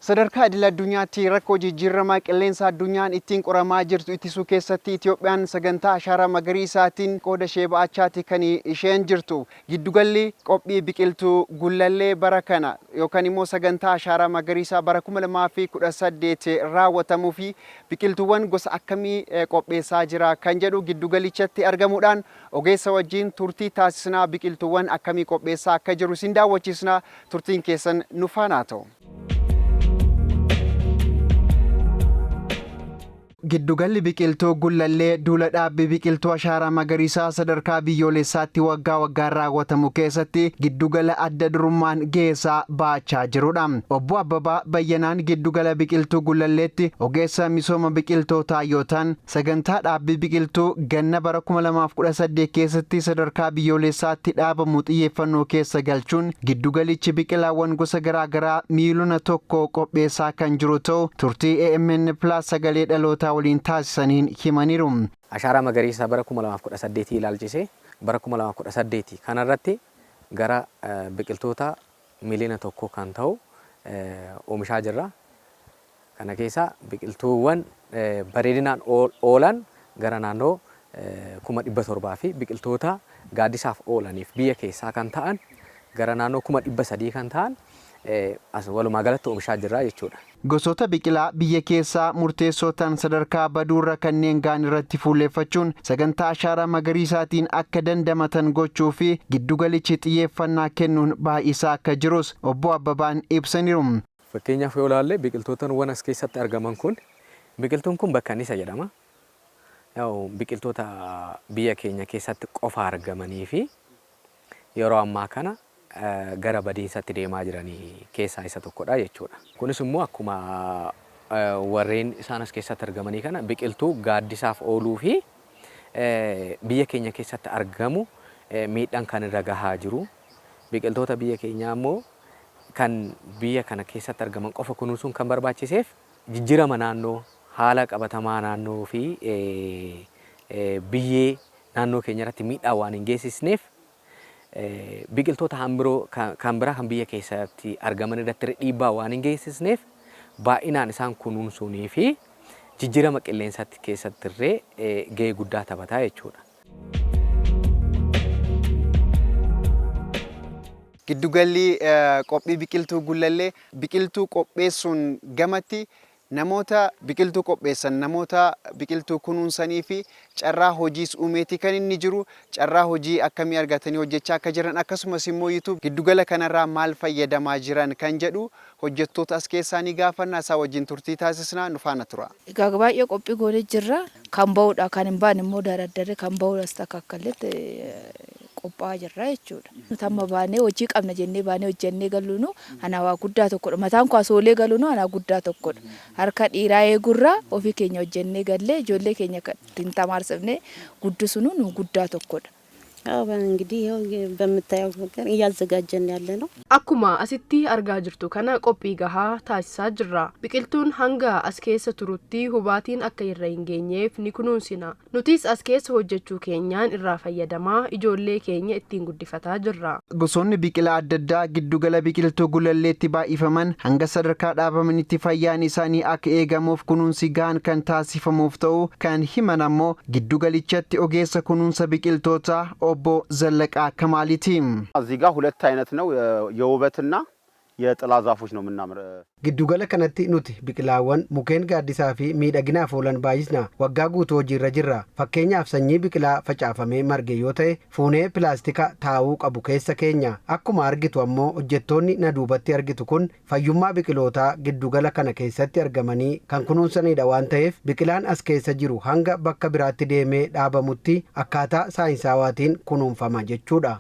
Sadarkaa idil addunyaatti rakkoo jijjiirama qilleensa addunyaan ittiin qoramaa jirtu ittisuu keessatti Itoophiyaan sagantaa ashaaraa magariisaatiin qooda ishee ba'achaati kan isheen jirtu. Giddugalli qophii biqiltuu Gullallee bara kana yookaan immoo sagantaa ashaaraa magariisaa bara 2018 raawwatamuu fi biqiltuuwwan gosa akkamii qopheessaa jira kan jedhu giddugalichatti argamuudhaan ogeessa wajjin turtii taasisnaa. Biqiltuuwwan akkamii qopheessaa akka jiru isin daawwachiisna. Turtiin keessan nu faana haa ta'u. Giddugalli Biqiltuu Gullallee duula dhaabbii biqiltuu ashaaraa magariisaa sadarkaa biyyoolessaatti waggaa waggaan raawwatamu keessatti giddugala adda durummaan ga'eesaa ba'achaa jirudha. Obbo Abbabaa Bayyanaan Giddugala Biqiltuu Gullalleetti ogeessa misooma biqiltootaa yoo ta'an, sagantaa dhaabbii biqiltuu ganna bara 2018 keessatti sadarkaa biyyoolessaatti dhaabamu xiyyeeffannoo keessa galchuun giddugalichi biqilaawwan gosa garaa garaa miiliyoona 1 qopheessaa kan jiru ta'uu turtii AMN plus Sagalee Dhalootaa waliin taasisaniin himaniiru. Ashaaraa magariisaa bara 2018 ilaalchisee bara 2018 kanarratti gara biqiltoota miiliyoona 1 kan ta'u oomishaa jirra. Kana keessaa biqiltuuwwan bareedinaan oolan gara naannoo 700,000 fi biqiltoota gaaddisaaf oolaniif biyya keessaa kan ta'an gara naannoo 300,000 kan ta'an as walumaa galatti oomishaa jirra jechuudha. Gosoota biqilaa biyya keessaa murteessoo ta'an sadarkaa baduurra kanneen ga'an irratti fuulleeffachuun sagantaa ashaaraa magariisaatiin akka dandamatan gochuu fi giddugalichi xiyyeeffannaa kennuun baay'isaa akka jirus Obbo Abbabaan ibsaniiru. Fakkeenyaaf yoo ilaalle biqiltootanwwan as keessatti argaman kun biqiltuun kun bakkanisa jedhama. Yaa'u biqiltoota biyya keenya keessatti qofa argamanii fi yeroo ammaa kana gara badiinsatti deemaa jiran keessaa isa tokkodha jechuudha. Kunis immoo akkuma warreen isaan as keessatti argamanii kana biqiltuu gaaddisaaf ooluu fi biyya keenya keessatti argamu miidhaan kan irra gahaa jiru. Biqiltoota biyya keenyaa immoo kan biyya kana keessatti argaman qofa kunuunsuun kan barbaachiseef jijjiirama naannoo, haala qabatamaa naannoo fi biyyee naannoo keenya irratti miidhaa waan hin geessisneef biqiltoota biroo kan biraa kan biyya keessatti argaman irratti dhiibbaa waan hin geessisneef baay'inaan isaan kunuunsuunii fi jijjiirama qilleensaatti keessatti illee gahee guddaa taphataa jechuudha. Giddugalli qophii biqiltuu Gullallee biqiltuu qopheessuun gamatti namoota biqiltuu qopheessan, namoota biqiltuu kunuunsanii fi carraa hojiis uumeeti kan inni jiru. Carraa hojii akkamii argatanii hojjechaa akka jiran akkasumas immoo YouTube giddugala kanarraa maal fayyadamaa jiran kan jedhu hojjettoota as keessaa ni gaafanna, isaa wajjin turtii taasisna, nu faana tura. Egaa baay'ee qophii goonee jirra. Kan ba'uudha kan hin baane immoo daraddarre kan ba'uudhas takka akkalletti qophaa'aa jirra jechuudha. Nuti amma baanee hojii qabna jennee baanee hojjennee galuunu anaa waa guddaa tokkodha. Mataan koo as oolee galuunu anaa guddaa tokkodha. Harka dhiiraa eegurraa ofii keenya hojjennee gallee ijoollee keenya ittiin tamaarsifnee guddisuunu nu guddaa tokkodha. እንግዲህ ይኸው በምታየው ነገር እያዘጋጀን ያለ ነው። Akkuma asitti argaa jirtu kana qophii gahaa taasisaa jirra. Biqiltuun hanga as keessa turutti hubaatiin akka irra hin geenyeef ni kunuunsina. Nutis as keessa hojjechuu keenyaan irraa fayyadamaa ijoollee keenya ittiin guddifataa jirra. Gosoonni biqilaa adda addaa giddugala biqiltuu Gulalleetti baay'ifaman hanga sadarkaa dhaabamanitti fayyaan isaanii akka eegamuuf kunuunsi gahaan kan taasifamuuf ta'uu kan himan ammoo giddugalichatti ogeessa kunuunsa biqiltootaa obbo Zallaqaa Kamaaliiti. እዚህ ጋር ሁለት አይነት ነው የውበትና የጥላ ዛፎች ነው የምናምር Giddugala kanatti nuti biqilaawwan, mukeen gaaddisaa fi miidhaginaaf oolan baay'isna. Waggaa guutuu hojiirra jirra. Fakkeenyaaf sanyii biqilaa facaafamee marge yoo ta'e fuunee pilaastika taa'uu qabu keessa keenya. Akkuma argitu ammoo hojjettoonni na duubatti argitu kun fayyummaa biqilootaa giddugala kana keessatti argamanii kan kunuunsanidha waan ta'eef biqilaan as keessa jiru hanga bakka biraatti deemee dhaabamutti akkaataa saayinsaawaatiin kunuunfama jechuudha.